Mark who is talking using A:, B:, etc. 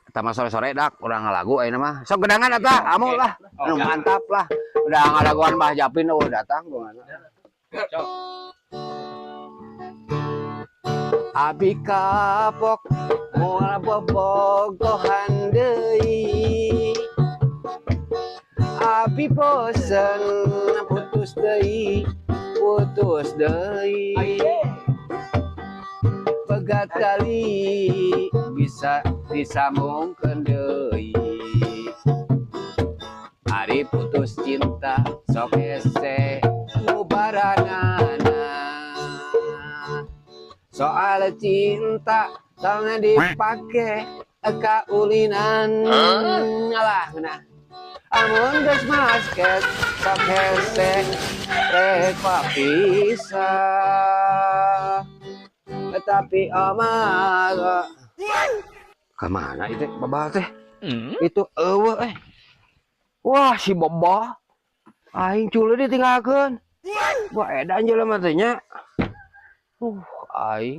A: Eta mah sore-sore dak urang ngalagu ayeuna mah. Sok gedangan eta, amu lah. Anu mantap lah. Udah ngalaguan Bah Japin, oh datang gua.
B: Sok.
A: Abi kapok moal bobogohan deui. Abi bosen putus deui, putus deui. Pegat tali bisa disambungkeun deui. Ari putus cinta sok hese mubaranana. Soal cinta tong dipake kaulinan. Alah, nah. Amun geus basket sok hese rek papisah. Tapi omah kemana itu Babah teh? Itu eueuh eh. Wah, si Babah. Aing culu ditinggalkeun. Wah, edan jelema teh nya. Aing.